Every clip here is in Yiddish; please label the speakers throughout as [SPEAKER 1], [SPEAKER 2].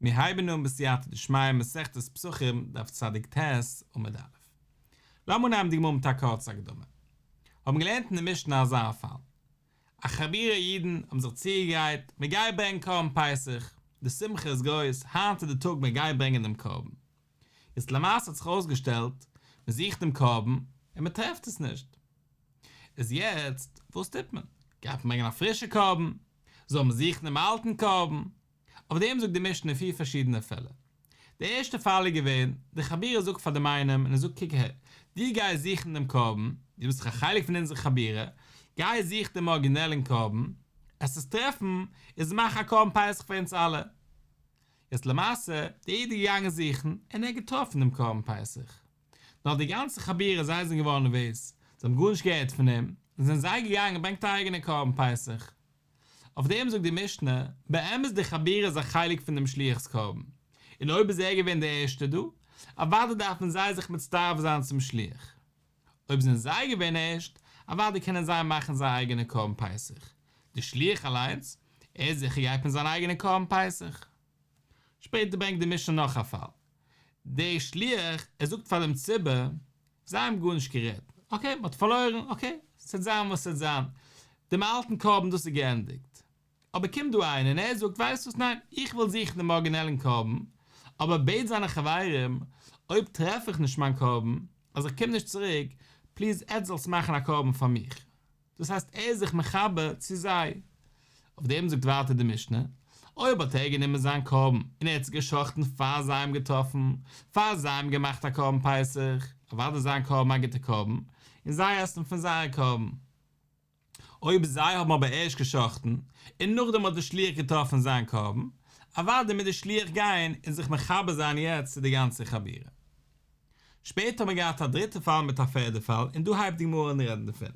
[SPEAKER 1] מיר הייבן אן בסייעתא דשמיא מסכת פסחים דף צדיק ט עמוד א'. לאמיר נעמען די גמרא מיט א קורצע הקדמה. האבן געלערנט אין די משנה אזא פאל. א חבורה אידן האבן זיך צוגעגרייט, מען גייט ברענגען קרבן פסח, די שמחה איז גרויס, היינט איז די טאג מען גייט ברענגען דעם קרבן. איז למעשה האט זיך אויסגעשטעלט, מען זוכט דעם קרבן און מען טרעפט עס נישט. איז יעצט וואס טוט מען? גייט מען ברענגען א פרישע קרבן? זאל מען זוכן דעם אלטן קרבן? אויף דעם זאגט די משנה פיר פארשידענע פעלער. די ערשטע פאל איז געווען, די חבורה זאגט פאר דעם איינעם און ער זאגט קוק אהער, דו גיי זוכן דעם קרבן, דו ביסט דאך א חלק פון אונזער חבורה, גיי זוך דעם ארגינעלן קרבן, עסט עס טרעפן, איז מאך א קרבן פסח פאר אונז אלע. איז למעשה, דער איד איז געגאנגען זוכן, און ער האט געטראפן דעם קרבן פסח. נאר די גאנצע חבורה זיי זענען געווארן נערוועז, זיי האבן גארנישט געהערט פון אים, און זענען זיי געגאנגען און געברענגט א אייגענע קרבן פסח. אויף דעם זאגט די משנה, באמת די חבורה איז א חלק פון דעם שליח'ס קרבן, און אויב איז ער געווען דער ערשטער דא, אוודאי דארפן זיי זיך מצטרף זיין צום שליח. אויב זענען זיי געווען ערשט, אוודאי קענען זיי מאכן זייער אייגענע קרבן פסח. דער שליח אליינס, ער זיכער גייט מיט זיין אייגענע קרבן פסח. שפעטער ברענגט די משנה נאך א פאל. דער שליח, ער זאגט פאר דעם ציבור, זיי האבן גארנישט גערעדט, אקעי, מען האט פארלוירן, אקעי, ס'וועט זיין וואס ס'וועט זיין, דעם אלטן קרבן דאס איז געענדיגט. אבער קומט דא איינער און ער זאגט, ווייסט וואס, ניין, איך וויל זוכן דעם ארגינעלן קרבן, אבער בעט זיינע חברים, אויב טרעף איך נישט מיין קרבן, אז איך קום נישט צוריק, פליז עטס זאלטס מאכן א קרבן פאר מיך. דאס הייסט ער איז זיך מחבר צו זיי. אויף דעם זאגט ווייטער די משנה, אויב האט ער גענומען זיין קרבן און ער האט עס גע'שחט'ן פאר זיי האבן געטראפן, פאר זיי האבן געמאכט א קרבן פסח, אוודאי איז זיין קרבן א גוטע קרבן, און זיי עסן פון זייער קרבן. אויב זיי האבן אבער ערשט גע'שחט'ן און נאכדעם האט דער שליח געטראפן זיין קרבן, אוודאי מוז דער שליח גיין און זיך מחבר זיין יעצט צו די גאנצע חבורה. שפעטער האט מען געהאט א דריטע פאל מיט א פערדע פאל און דא הייבט די גמרא אן רעדן דערפון.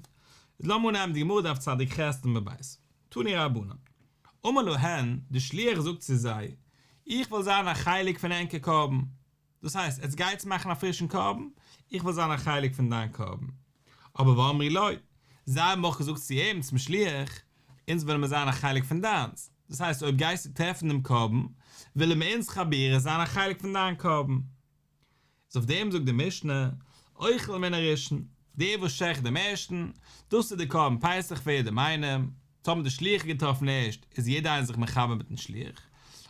[SPEAKER 1] איז לאמיר אנהייבן די גמרא דף צדיק ח עמוד ב'. תנו רבנן. אמר להן, די שליח זאגט צו זיי, איך וויל זיין א חלק פון ענקער קרבן. דאס הייסט, עטס גייטס מאכן א פרישן קרבן, איך וויל זיין א חלק פון דיין קרבן. אבער ואמרו לו, זיי האבן אויך געזאגט צו אים, צום שליח, אונז ווילן מיר זיין א חלק פון דיינס. דאס הייסט, אויב גייסטו טרעפן דעם קרבן, ווילן מיר אונז חבורה זיין א חלק פון דיין קרבן. איז אויף דעם זאגט די משנה, אוכל מן הראשון, דער וואס שעכט דעם ערשטן, דאס איז די קרבן פסח פאר יעדעם איינעם, טאמער די שליח האט געטראפן ערשט, איז יעדער איינער זיך מחבר מיטן שליח,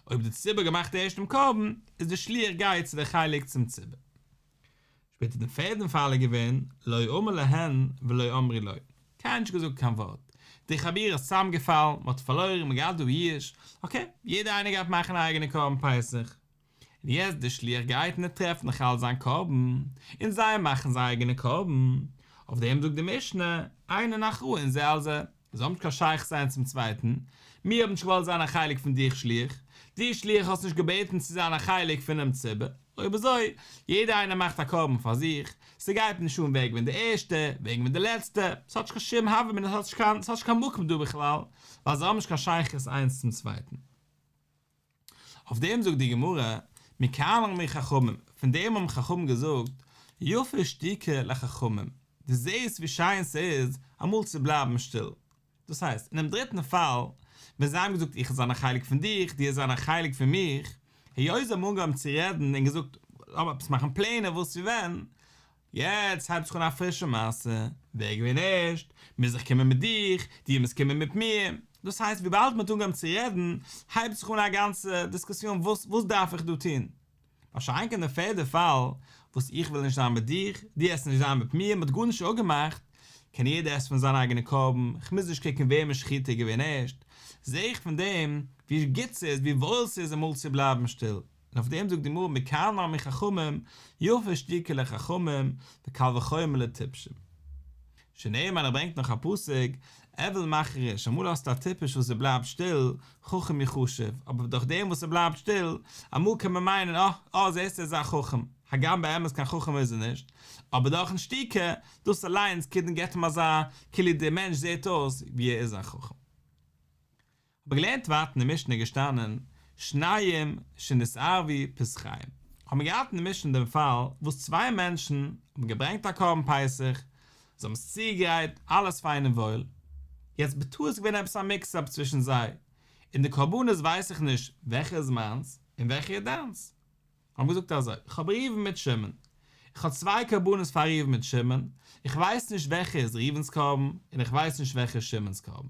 [SPEAKER 1] אויב די ציבור האט געמאכט ערשט דעם קרבן, איז די שליח גייט צו די חלק צום ציבור. שפעטער דעם פערדן פאל איז געווען, לא אמר להן ולא אמרו לו, קיינער האט נישט געזאגט קיין ווארט, די חבורה איז צוזאמגעפאלן, מען האט פארלוירן, מען האט געהאט דא יאוש, אקעי, יעדער איינער גייט מאכן א אייגענע קרבן פסח. און יעצט דער שליח גייט און ער טרעפט נאך אלץ זיין קרבן, און זיי מאכן זייער אייגענע קרבן, אויף דעם זאגט די משנה, אינן אחראין זה על זה, זיי האבן נישט קיין שייכות איינס צום צווייטן, מיר האבן נישט געוואלט זיין א חלק פון דיך שליח, דו שליח האסט נישט געבעטן צו זיין א חלק פונעם ציבור, אויב אזוי, יעדער איינער מאכט א קרבן פאר זיך, ס'גייט נישט אן ווער געווען די ערשטע, ווער געווען די לעצטע, ס'האט נישט קיין שום הוה אמינא, ס'האט נישט קיין מקום דא בכלל, ווייל זיי האבן נישט קיין שייכות איינס צום צווייטן. אויף דעם זאגט די גמרא, מכאן אמרו חכמים, פון דעם האבן חכמים געזאגט, יפה שתיקה לחכמים, דו זעסט ווי שיין ס'איז אמאל צו בלייבן שטיל. דאס הייסט, אינעם דריטן פאל, ווען זיי האבן געזאגט איך וועל זיין א חלק פון דיך, דו וועסט זיין א חלק פון מיך, היות זיי האבן אנגעהויבן צו רעדן און געזאגט, לאמיר עפעס מאכן פלענער וואס ווי ווען, יעצט הייבט זיך אן א פרישע מעשה, ווער איז געווען ערשט, מוז איך קומען מיט דיך, דו מוזט קומען מיט מיר, דאס הייסט וויבאלד מען האט אנגעהויבן צו רעדן, הייבט זיך אן א גאנצע דיסקוסיאן וואס וואס דארף איך דא טון? מה שאין כן די פערדע פאל, וואס איך וויל נישט זיין מיט דיך, דו וועסט נישט זיין מיט מיר, מען האט גארנישט אפגעמאכט, קען יעדער עסן פון זיין אייגענע קרבן, איך מוז נישט קוקן וועמענס שחיטה איז געווען ערשט, זע איך פון דעם ווי גוט ס'איז, ווי וואויל ס'איז אמאל צו בלייבן שטיל. און אויף דעם זאגט די גמרא מכאן אמרו חכמים יפה שתיקה לחכמים וקל וחומר לטיפשים. שנאמר ער ברענגט נאך א פסוק, אויל מחריש, אמאל האסטו א טיפש וואס ער בלייבט שטיל, חכם יחשב, אבער דורך דעם וואס ער בלייבט שטיל, אמאל קען מען מיינען אה, אה זעסט ער איז א חכם, הגם באמת קיין חכם איז ער נישט, אבער דורכן שתיקה, דאס אליינס געבט אים אזא, כאילו דער מענטש זעט אויס ווי ער איז א חכם. האב מיר געלערנט ווייטער אין די משנה געשטאנען שניים שנתערבו פסחיהם, האבן מיר געהאט אין די משנה דעם פאל וואס צוויי מענטשן האבן געברענגט א קרבן פסח, זיי האבן עס צוגעגרייט, אלעס פיין און וואויל, יעצט בטעות איז געווען עפעס א מיקס אפ צווישן זיי, און די קרבנות ווייס איך נישט וועלכע איז מיינס. און וועלכע איז דיינס? האבן געזאגט אזוי, איך האב ראובן מיט שמעון, איך האב צוויי קרבנות פאר ראובן מיט שמעון, איך ווייס נישט וועלכע איז ראובן'ס קרבן, און איך ווייס נישט וועלכע איז שמעון'ס קרבן.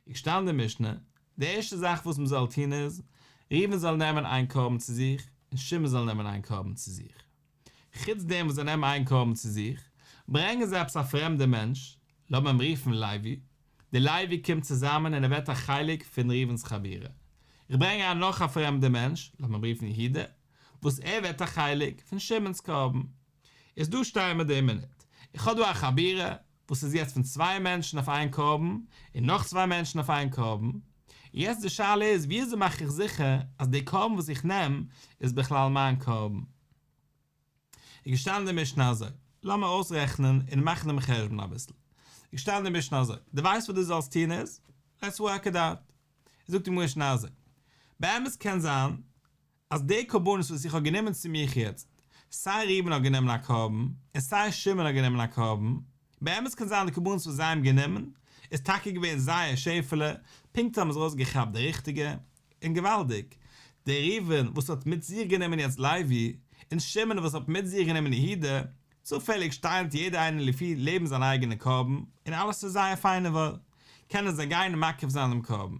[SPEAKER 1] איז געשטאנען די משנה, די ערשטע זאך וואס מען זאל טון איז, ראובן זאל נעמען איין קרבן צו זיך, און שמעון זאל נעמען איין קרבן צו זיך. חוץ דעם וואס זיי נעמען איין קרבן צו זיך, ברענגען זיי עפעס א פרעמדע מענטש, לאמיר אים רופן לוי, דער לוי קומט צוזאמען און ער ווערט א חלק פון ראובן'ס חבורה. איך ברענג אריין נאך א פרעמדע מענטש, לאמיר אים רופן יהודה, וואס ער ווערט א חלק פון שמעון'ס קרבן. איז דא שטייען מיר די מינוט. איך האב דא א חבורה וואס איז יעצט פון צוויי מענטשן אויף איין קרבן, און נאך צוויי מענטשן אויף איין קרבן. יעצט די שאלה איז, ווי אזוי מאך איך זיכער אז די קרבן וואס איך נעם איז בכלל מיין קרבן? איז געשטאנען אין די משנה אזוי, לאמיר אויסרעכענען און מאכן דעם חשבון אביסל. איז געשטאנען אין די משנה אזוי, דו ווייסט וואס דו זאלסט טון איז, לעטס ווארק איט אוט. זאגט די משנה אזוי, באמת קען זיין אז די קרבנות וואס איך האב גענומען צו מיך יעצט, סיי ראובן האט גענומען א קרבן, און סיי שמעון האט גענומען א קרבן, באמת קען זיין די קרבנות וואס זיי האבן גענומען, איז טאקע געווען זייער שעפעלע, פונקט האבן זיי ארויסגעכאפט די ריכטיגע, און געוואלדיג, דער ראובן וואס האט מיט זיך גענומען יעצט לוי, און שמעון וואס האט מיט זיך גענומען יהודה, צופעליג שטייט יעדער איינער לפי לעבן זיין אייגענע קרבן, און אלעס איז זייער פיין און וואויל, קענען זיי גיין און מקריב זיין דעם קרבן.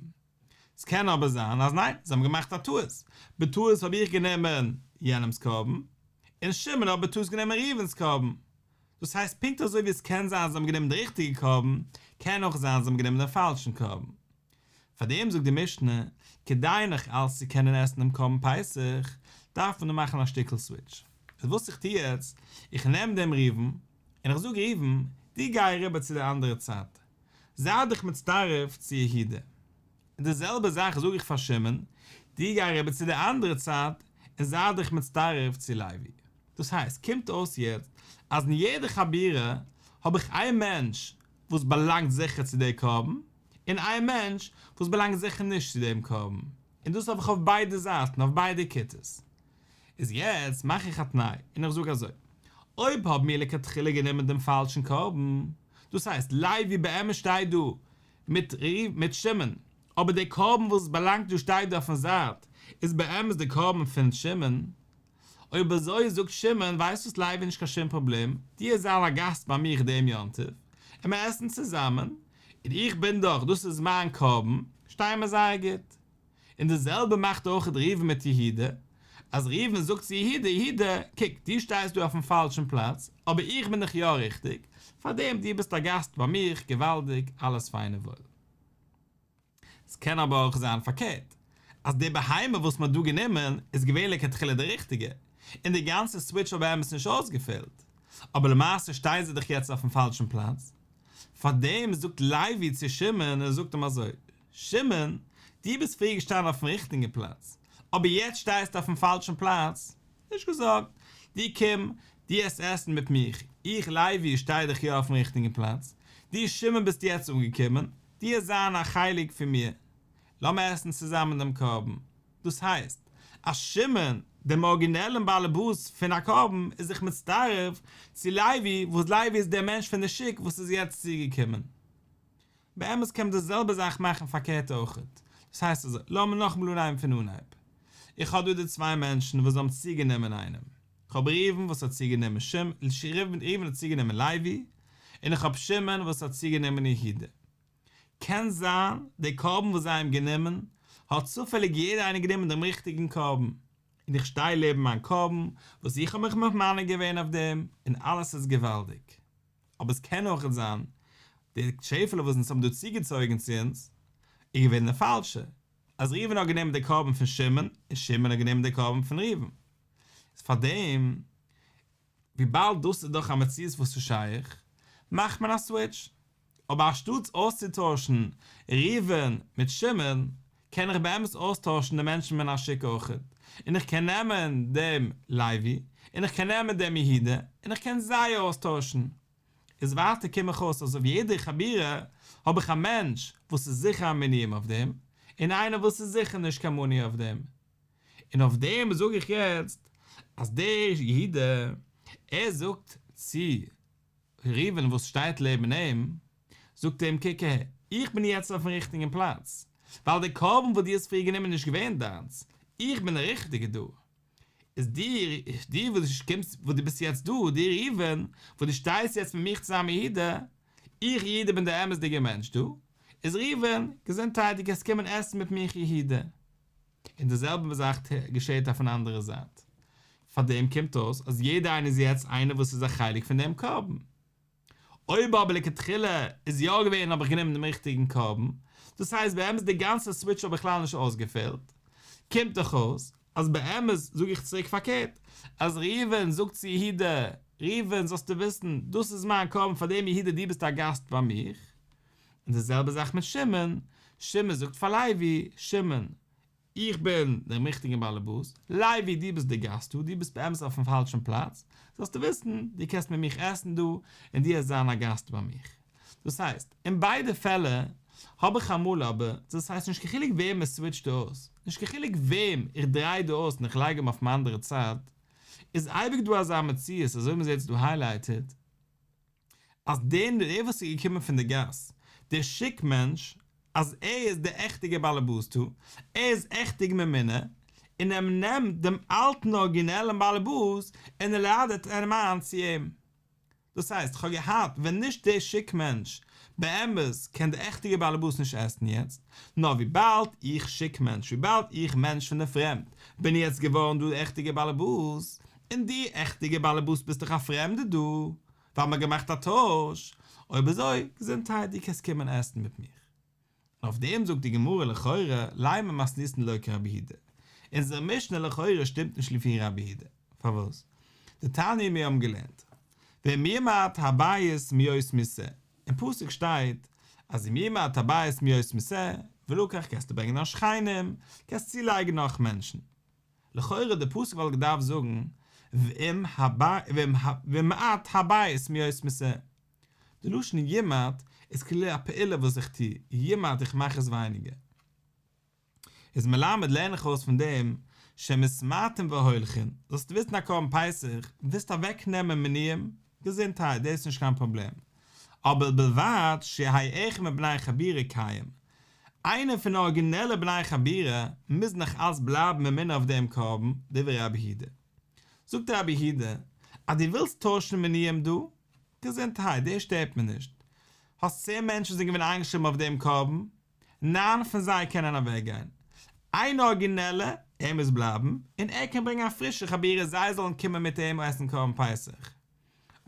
[SPEAKER 1] ס'קען אבער זיין אז ניין, זיי האבן געמאכט א טעות, בטעות האב איך גענומען יענעמ'ס קרבן, און שמעון האט בטעות גענומען ראובן'ס קרבן. דאס הייסט פונקט אזוי ווי עס קען זיין אז זיי האבן גענומען די ריכטיגע קרבן, קען אויך זיין זיי האבן גענומען דעם פאלשן קרבן. פאר דעם זאגט די משנה, כדי נאך אלץ צו קענען עסן דעם קרבן פסח, דארף מען דא מאכן א שטיקל סוויטש. איז וואס איך טו יעצט, איך נעם דעם ראובן, און איך זאג ראובן, דו גיי אריבער צו די אנדערע צד, זיי דיך מצטרף צו יהודה. און די זעלבע זאך זאג איך פאר שמעון, דו גיי אריבער צו די אנדערע צד, און זיי דיך מצטרף צו לוי. דאס הייסט, קומט אויס יעצט, אז אין יעדע חבורה האב איך איין מענטש וואס באלאנגט זיכער צו די קרבן, און איין מענטש וואס באלאנגט זיכער נישט צו דעם קרבן, און דאס האב איך אויף ביידע זייטן, אויף ביידע כיתות. איז יעצט מאך איך א תנאי, און איך זאג אזוי, אויב האבן מיר לכתחילה גענומען דעם פאלשן קרבן, דאס הייסט לוי באמת שטייט דא מיט מיט שמעון, אבער דער קרבן וואס באלאנגט דא שטייט דא אויפן זייט, איז באמת דער קרבן פון שמעון, אויב אזוי זאגט שמעון, ווייסט וואס לוי נישט קיין שום פראבלעם, דו וועסט זיין א גאסט ביי מיך דעם יום טוב, און מיר עסן צוזאמען, און איך בין דאך, דאס איז מיין קרבן, שטייען מיר זייער גוט. און די זעלבע מאכט אויך ראובן מיט יהודה, אז ראובן זאגט צו יהודה, יהודה, קוק, דו שטייסט דא אויפן פאלשן פלאץ, אבער איך בין דאך יא ריכטיג, פארדעם דו ביסט א גאסט ביי מיך, געוואלדיג, אלעס פיין און וואויל. ס'קען אבער אויך זיין פארקערט, אז די בהמה וואס מ'האט דא גענומען איז געווען לכתחילה די ריכטיגע, און די גאנצע סוויטש האט באמת נישט אויסגעפעלט, אבער למעשה שטייען זיי דאך יעצט אויפן פאלשן פלאץ. פארדעם זאגט לוי צו שמעון און ער זאגט אים אזוי, שמעון, דו ביסט פריער געשטאנען אויפן ריכטיגן פלאץ, אבער יעצט שטייסטו אויפן פאלשן פלאץ, נישט געזארגט, דו קום, דו עסט עסן מיט מיך, איך לוי שטיי דאך יא אויפן ריכטיגן פלאץ, דו שמעון ביסט יעצט אנגעקומען, דו עסט זיין א חלק פון מיר, לאמיר עסן צוזאמען דעם קרבן. דאס הייסט, אז שמעון, דעם ארגינעלן באלעבאס פון א קרבן, איז זיך מצטרף צו לוי, וואס לוי איז דער מענטש פון די שוק וואס איז יעצט צוגעקומען. באמת קען מען די זעלבע זאך מאכן פארקערט אויכעט. דאס הייסט אזוי, לאמיר נאכאמאל אנהייבן פון אנהייב. איך האב דא די צוויי מענטשן וואס האבן צוגענומען איינעם. איך האב ראובן וואס האט צוגענומען שמעון, ראובן האט צוגענומען לוי, און איך האב שמעון וואס האט צוגענומען יהודה. קען זיין די קרבן וואס זיי האבן גענומען, האט צופעליג יעדער איינער גענומען דעם ריכטיגן קרבן, און איך שטיי לעבן מיין קרבן וואס איך האב מיך ממנה געווען אויף דעם, און אלעס איז געוואלדיג. אבער עס קען אויך זיין, די שעפעלע וואס אונז האבן דא צוגעצויגן צו אונז, איז געווען די פאלשע, אז ראובן האט גענומען די קרבן פון שמעון, און שמעון האט גענומען די קרבן פון ראובן. איז פארדעם, וויבאלד דאס איז דאך א מציאות וואס איז שייך, מאכט מען א סוויטש. אבער אנשטאטס אויסצוטוישן ראובן מיט שמעון, קען איך באמת אויסטוישן די מענטשן מן השוק אויכעט, און איך קען נעמען דעם לוי, און איך קען נעמען דעם יהודה, און איך קען זיי אויסטוישן. איז ווייטער קום איך אויס אז אויף יעדע חבורה האב איך א מענטש וואס איז זיכער א מנוי אויף דעם, און איינער וואס איז זיכער נישט קיין מנוי אויף דעם. און אויף דעם זאג איך יעצט אז דער יהודה, ער זאגט צו ראובן וואס שטייט לעבן אים, זאגט ער אים קוק אהער, איך בין יעצט אויפן ריכטיגן פלאץ, ווייל די קרבן וואס דו האסט פריער גענומען איז נישט געווען דיינס, איך בין דער ריכטיגער דא. איז דו, דו וואס דו קומסט, וואס דו ביסט יעצט דא, דו ראובן, וואס דו שטייסט יעצט מיט מיך צוזאמען יהודה, איך יהודה בין דער אמת'דיגער מענטש דא, איז ראובן, געזונטהייט דו קענסט קומען עסן מיט מיך יהודה. און די זעלבע זאך געשעט אויפן אנדערע זייט. פאר דעם קומט אויס אז יעדער איינער איז יעצט איינער וואס איז א חלק פון דעם קרבן. אויב אבער לכתחילה איז יא געווען האב איך גענומען דעם ריכטיגן קרבן, דאס הייסט באמת די גאנצע סוויטש האט בכלל נישט אויסגעפעלט, קומט דאך אויס אז באמת זאג איך צוריק פארקערט, אז ראובן זאגט צו יהודה, ראובן זאלסטו וויסן, דאס איז מיין קרבן פאר דעם יהודה דו ביסט א גאסט ביי מיך, און די זעלבע זאך מיט שמעון, שמעון זאגט פאר לוי, שמעון, איך בין דער ריכטיגער באלעבאס, לוי דו ביסט דער גאסט דא, דו ביסט באמת אויפן פאלשן פלאץ, זאלסטו וויסן, דו קענסט מיט מיך עסן דא, און דו העסט זיין א גאסט ביי מיך. דאס הייסט, אין ביידע פעלער האב איך אמאל אבער, דאס הייסט נישט קיין חילוק וועם מען סוויטשט דא אויס, נישט קיין חילוק וועם איך דריי דא אויס און איך לייג אים אויפן אנדערע צד, איז אייביג דא אזא מציאות אזוי ווי מען זעט עס דא היילייטעד, אז דער דער וואס איז געקומען פון די גאס, דער שוק מענטש, אז ער איז דער עכטיגער באלעבאס דא, ער איז עכטיג ממונה, און ער נעמט דעם אלטן ארגינעלן באלעבאס און ער לאדעט אים איין צו אים. דאס הייסט, כ'האב געהאט, ווען נישט דער שוק מענטש, באמת קען דער עכטיגער באלעבאס נישט עסן יעצט, נאר וויבאלד איך שוק מענטש, וויבאלד איך מענטש פון די פרעמד, בין יעצט געווארן דא דער עכטיגער באלעבאס, און דו עכטיגער באלעבאס ביסט דאך א פרעמדער דא, ווייל מ'האט געמאכט א טויש, אויב אזוי, געזונטהייט דו קענסט קומען עסן מיט מיך. און אויף דעם זאגט די גמרא לכאורה, לימא מתניתין לא כרבי יהודה. אונזער משנה לכאורה שטימט נישט לפי רבי יהודה. פארוואס? דתניא מיר האבן געלערנט, ואם ימעט הבית מהיות משה, אין פסוק שטייט אז אם ימעט הבית מהיות משה, ולקח קענסטו ברענגען נאך שכנים, קענסט צולייגן נאך מענטשן. לכאורה די פסוק וואלט געדארפט זאגן ואם מעט הבית מהיות משה. די לשון ימעט איז כאילו א פעולה וואס איך טו, ימעט איך מאך עס ווייניגער. איז מלמד לערן איך אויס פון דעם שמתמעטין והולכין, זאלסטו וויסן א קרבן פסח, ווילסט אוועק נעמען מנויים, געזונטהייט דאס איז נישט קיין פראבלעם, אבער ובלבד שיהא אחד מבני חבורה קיים, איינער פון די ארגינעלע בני חבורה מוז נאך אלץ בלייבן ממונה אויף דעם קרבן, דברי רבי יהודה. זאגט רבי יהודה, אז דו ווילסט טוישן מנויים דא, געזונטהייט, דאס שטערט מיר נישט. האסט צען מענטשן וואס זענען געווען איינגעשריבן אויף דעם קרבן, ניין פון זיי קענען אוועקגיין. איין ארגינעלע, ער מוז בלייבן, און ער קען ברענגען א פרישע חבורה זיי זאלן קומען מיט אים עסן קרבן פסח.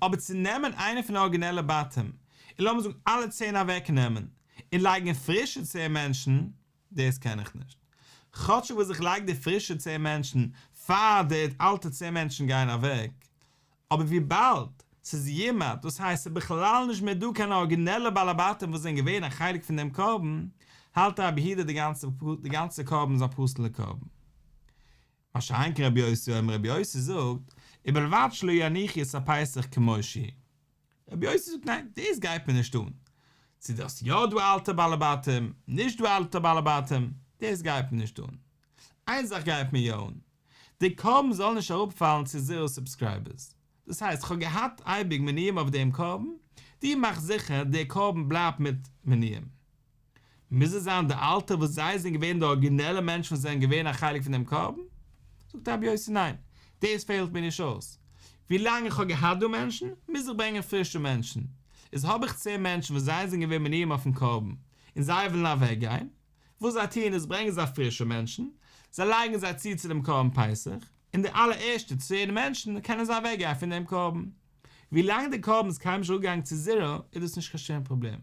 [SPEAKER 1] אבער צו נעמען איינע פון די ארגינעלע בתים, און לאמיר זאגן אלע צען אוועקנעמען, און לייגן פרישע צען מענטשן, דאס קען איך נישט. כאטשיג וואס איך לייג די פרישע צען מענטשן פאר די אלטע צען מענטשן גייען אוועק, אבער וויבאלד ס'איז ימעט, דאס הייסט ס'איז בכלל נישט מער דא קיין ארגינעלע בעלי בתים וואס זענען געווען א חלק פון דעם קרבן, האלט רבי יהודה די גאנצע די גאנצע קרבן איז א פסול'ע קרבן. מה שאין כן רבי יוסי אומר רבי יוסי זאגט, ובלבד שלא יניחו את הפסח כמו שהוא. רבי יוסי זאגט ניין, דאס גייט מיר נישט אן. צו דו האסט יא דא אלטע בעלי בתים, נישט דא אלטע בעלי בתים, דאס גייט מיר נישט אן. איין זאך גייט מיר יא אן, די קרבן זאל נישט אראפפאלן צו זירא סובסקרייבערס. דאס הייסט, כ'האב געהאט אייביג מנויים אויף דעם קרבן, דו מאך זיכער דער קרבן בלייבט מיט מנויים. מוז עס זיין די אלטע וואס זיי זענען געווען די ארגינעלע מענטשן וואס זענען געווען א חלק פון דעם קרבן? זאגט רבי יוסי ניין, דאס פעלט מיר נישט אויס. ווילאנג איך האב געהאט דא מענטשן, מוז איך ברענגען פרישע מענטשן. איז האב איך צען מענטשן וואס זיי זענען געווען מנויים אויפן קרבן, און זיי ווילן אוועקגיין, וואס זיי טוען איז ברענגען זיי פרישע מענטשן, זיי לייגן זיי צו צו דעם קרבן פסח, און די אלע ערשטע צען מענטשן קענען זיי אוועקגיין פון דעם קרבן. ווילאנג די קרבן איז קיינמאל נישט אראפגעגאנגען צו זירא, איז דאס נישט קיין שום פראבלעם.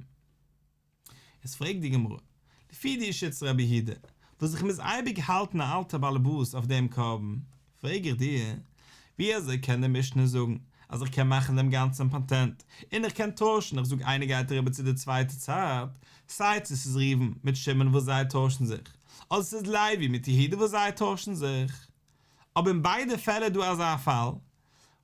[SPEAKER 1] איז פרעגט די גמרא, לפי די שיטת רבי יהודה, וואס איך מוז אייביג האלטן א אלטע באלעבאס אויף דעם קרבן, פרעג איך דיר, ווי אזוי קען די משנה זאגן אז איך קען מאכן דעם גאנצן פאטענט, און איך קען טוישן, איך זאג איינער גייט אריבער צו די צווייטע צד, סיי צו ס'איז ראובן מיט שמעון וואס זיי טוישן זיך, אדער ס'איז לוי מיט יהודה וואס זיי טוישן זיך, אבער אין ביידע פעלער איז דא אזא פאל,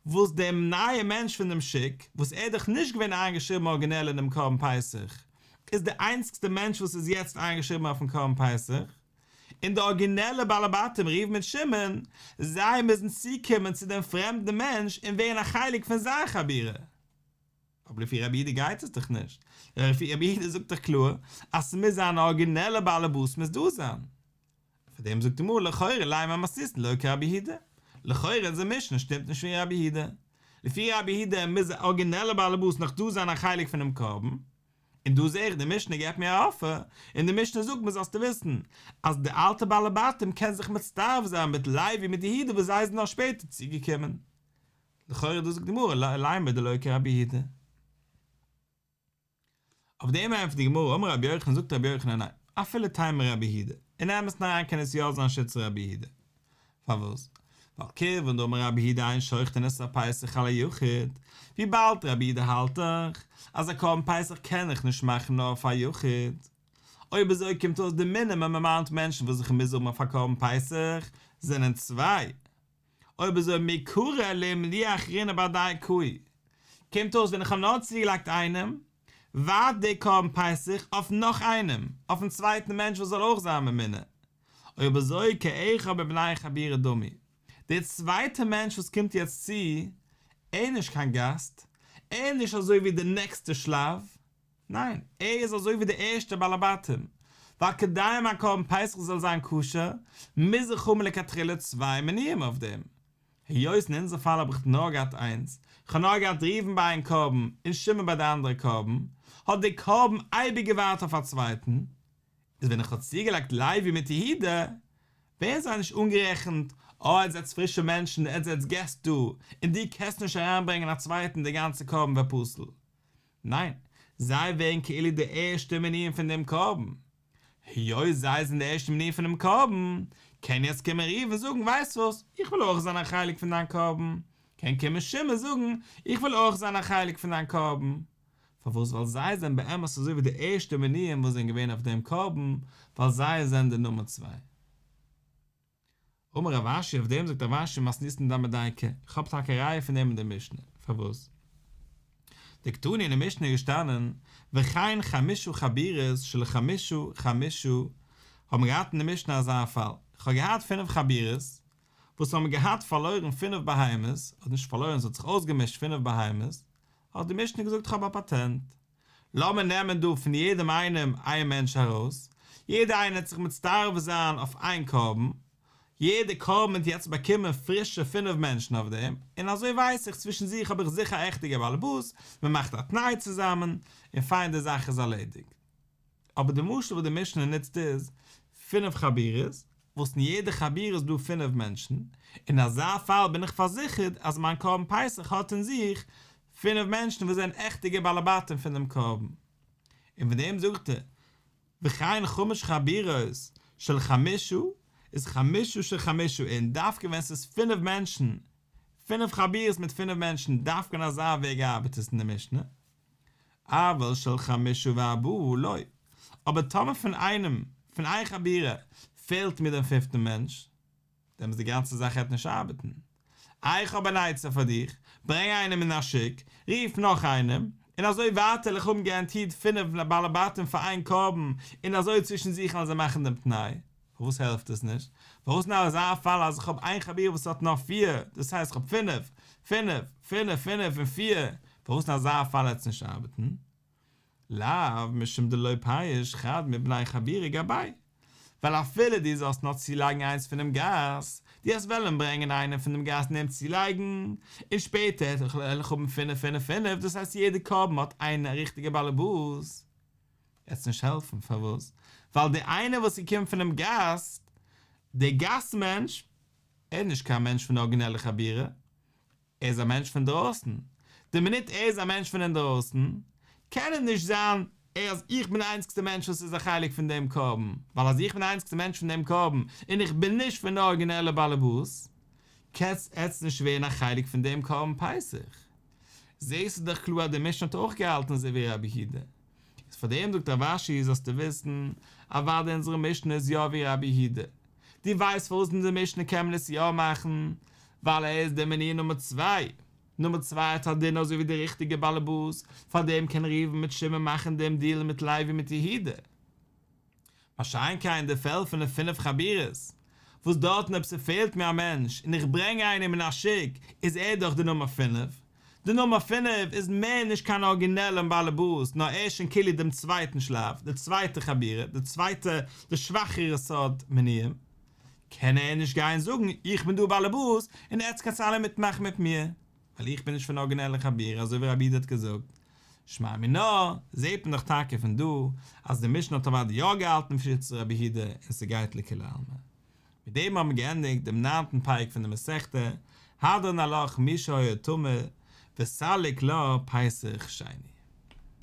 [SPEAKER 1] וואס דעם נייע מענטש פון דעם שוק, וואס ער איז דאך נישט געווען איינגעשריבן ארגינעל אין דעם קרבן פסח, איז דער איינציגסטער מענטש וואס איז יעצט איינגעשריבן אויפן קרבן פסח, און די ארגינעלע בעלי בתים ראובן מיט שמעון, זיי מוזן צוקומען צו דעם פרעמדן מענטש און ווערן א חלק פון זיין חבורה. אבער לפי רבי יהודה גייט עס דאך נישט, לפי רבי יהודה זאגט דאך קלאר אז ס'מוז זיין א ארגינעלע בעל הבית מוז דא זיין. פאר דעם זאגט די גמרא לכאורה לימא מתניתין לא כרבי יהודה, לכאורה אונזער משנה שטימט נישט ווי רבי יהודה, לפי רבי יהודה מוז דער ארגינעלער בעלעבאס נאך דא זיין א חלק פונעם קרבן, און דא זעה איך די משנה געבט מיר א אפער, און די משנה זאגט מיר זאלסטו וויסן אז די אלטע בעלי בתים קען זיך מצטרף זיין מיט לוי מיט יהודה וואס זיי זענען נאר שפעטער צוגעקומען. לכאורה דא זאגט די גמרא לימא דלא כרבי יהודה. אויף דעם ענטפערט די גמרא אמר רבי יוחנן זאגט רבי יוחנן ניין אפילו תימא רבי יהודה, אין אמת'ן אריין קען עס יא זיין שיטת רבי יהודה. פארוואס? ווייל כיוון דאמר רבי יהודה אין שוחטין את הפסח על היחיד, וויבאלד רבי יהודה האלט דאך אז א קרבן פסח קען איך נישט מאכן נאר אויף א יחיד, אויב אזוי קומט אויס די מינימום אמאונט מענטשן וואס איך מוז האבן אויף א קרבן פסח זענען צוויי, אויב אזוי מעיקרא לאימלויי אחרינא בהדיה קאי, קומט אויס ווען איך האב נאר צוגעלייגט איינעם, ווארט דער קרבן פסח אויף נאך איינעם, אויפן צווייטן מענטש וואס זאל אויך זיין ממונה. אויב אזוי כאחד מבני חבורה דמי, דער צווייטער מענטש וואס קומט יעצט צו, ער איז נישט קיין גאסט, ער איז נישט אזוי ווי די נעקסטע שלב, ניין, ער איז אזוי ווי די ערשטע בעלי בתים, ווייל כדי מיין קרבן פסח זאל זיין כשר, מוז איך האבן לכתחילה צוויי מנויים אויף דעם. היות אין אונזער פאל האב איך נאר געהאט איינס, איך האב נאר געהאט ראובן ביי איין קרבן און שמעון ביי די אנדערע קרבן, האט דער קרבן אייביג געווארט אויף א צווייטן, איז ווען איך האב צוגעלייגט לוי מיט יהודה, ווערן זיי נישט אנגערעכנט, אה עטס זעטס פרישע מענטשן, עטס זעטס געסט דא, און דו קענסט נישט אריינברענגען א צווייטן די גאנצע קרבן ווערט פסול. ניין, זיי ווערן כאילו די ערשטע מנויים פון דעם קרבן. היות זיי זענען די ערשטע מנויים פונעם קרבן, קען יעצט קומען ראובן זאגן, ווייסט וואס, איך וויל אויך זיין א חלק פון דיין קרבן. קען קומען שמעון זאגן, איך וויל אויך זיין א חלק פון דיין קרבן. פארוואס? ווייל זיי זענען באמת אזוי ווי די ערשטע מנויים וואס זענען געווען אויף דעם קרבן, ווייל זיי זענען די נומער צוויי. אמר רב אשי, אויף דעם זאגט רב אשי מתניתין נמי דיקא, איך האב טאקע א ראיה פון דעם אין די משנה, פארוואס? דקתני אין די משנה איז געשטאנען, וכן חמשה חבורות של חמשה חמשה, האבן מיר געהאט אין די משנה אזא פאל, איך האב געהאט פינף חבורות, וואס האבן געהאט פארלוירן פינף בהמות, אדער נישט פארלוירן, ס'האט זיך אויסגעמישט פינף בהמות, האט די משנה געזאגט איך האב א פאטענט, לאמיר נעמען דא פון יעדעם איינעם איין מענטש ארויס, יעדער איינער וועט זיך מצטרף זיין אויף איין קרבן, יעדע קרבן וועט יעצט באקומען פרישע פינף מענטשן אויף דעם, און אזוי ווייס איך צווישן זיך האב איך זיכער א עכטיגער באלעבאס, מען מאכט א תנאי צוזאמען, און פיין די זאך איז ארלעדיגט. אבער די משל וואס די משנה נוצט איז, פינף חבורות, וואס אין יעדע חבורה איז דא פינף מענטשן, אין אזא פאל בין איך פארזיכערט אז מיין קרבן פסח האט אין זיך פינף מענטשן וואס זענען עכטיגע בעלי בתים פון דעם קרבן. און פון דעם זאגט ער, וכן חמש חבורות של חמשה, איז חמשה של חמשה אין, דווקא ווען ס'איז פינף מענטשן, פינף חבורות מיט פינף מענטשן, דווקא אין אזא וועג ארבעט עס אין די משנה. אבל של חמשה וארבעה לא, אבער טאמער פון איינעם, פון איין חבורה, פעלט מיר דעם פיפטן מענטש, דעמאלטס די גאנצע זאך העט נישט ארבעטן. איי איך האב אן עצה פאר דיך, ברענג איינעם מן השוק, רוף נאך איינעם, און אזוי ווייטער וועל איך האבן גאראנטירט פינף בעלי בתים פאר איין קרבן, און אזוי צווישן זיך וועלן זיי מאכן דעם תנאי. פארוואס העלפט עס נישט? פארוואס אין אזא פאל אז איך האב איין חבורה וואס האט נאר פיר, דאס הייסט איך האב פינף, פינף, פינף, פינף און פיר, פארוואס אין אזא פאל העט עס נישט ארבעטן? לאו משום דלא פייש חד מבני חבורה גביה, ווייל אפילו דו זאלסט נאר צולייגן איינס פונעם גאס, דו העסט וועלן ברענגען איינעם פון דעם גאס און אים צולייגן, און שפעטער וועל איך האבן פינף פינף פינף, דאס הייסט יעדע קרבן האט איין ריכטיגע באלעבאס. עס נישט העלפן, פארוואס? ווייל דער איינער וואס איז געקומען פונעם גאס, דער גאס מענטש, ער איז נישט קיין מענטש פון די ארגינעלע חבורה, ער איז א מענטש פון דרויסן, די מינוט ער איז א מענטש פון אינדרויסן, קען ער נישט זיין אז איך בין די איינציגסטע מענטש וואס איז א חלק פון דעם קרבן, ווייל אז איך בין די איינציגסטע מענטש פון דעם קרבן, און איך בין נישט פון די ארגינעלע באלעבאס, קען עטץ נישט ווערן א חלק פון דעם קרבן פסח. זעהסטו דאך קלאר אז די משנה האט אויך געהאלטן אזוי ווי רבי יהודה. איז פאר דעם זאגט רב אשי זאלסטו וויסן, אוודאי אונזערע משנה איז יא ווי רבי יהודה. דו ווייסט פארוואס אין אונזער משנה קען מען עס יא מאכן? ווייל ער איז דער מנוי נומער צוויי. נומער צוויי האט א דין אזוי ווי די ריכטיגע באלעבאס, פאר דעם קען ראובן מיט שמעון מאכן דעם דיעל מיט לוי מיט יהודה. מה שאין כן אין די פעל פון די פינף חבורות, וואס דארטן אויב ס'פעלט מיר א מענטש און איך ברענג איינעם מן השוק איז ער דאך די נומער פינף, די נומער פינף איז מער נישט קיין ארגינעלן באלעבאס נאר ער איז שוין כאילו דעם צווייטן שלב, די צווייטע חבורה, די צווייטע, די שוואכערע סארט מנויים. קען ער נישט גיין זאגן איך בין דא באלעבאס און עטס קענטס אלע מיטמאכן מיט מיר, ווייל איך בין נישט פון ארגינעלע חבורה אזוי ווי רבי יהודה האט געזאגט. שמע מינה, זעט מען דאך טאקע פון דא אז די משנה האט אוודאי יא געהאלטן פון שיטת רבי יהודה און ס'גייט לכולי עלמא. מיט דעם האבן מיר געענדיגט דעם ניינטן פרק פון די מסכתא, הדרן עלך מי שהיה טמא וסליק לה פסח שני.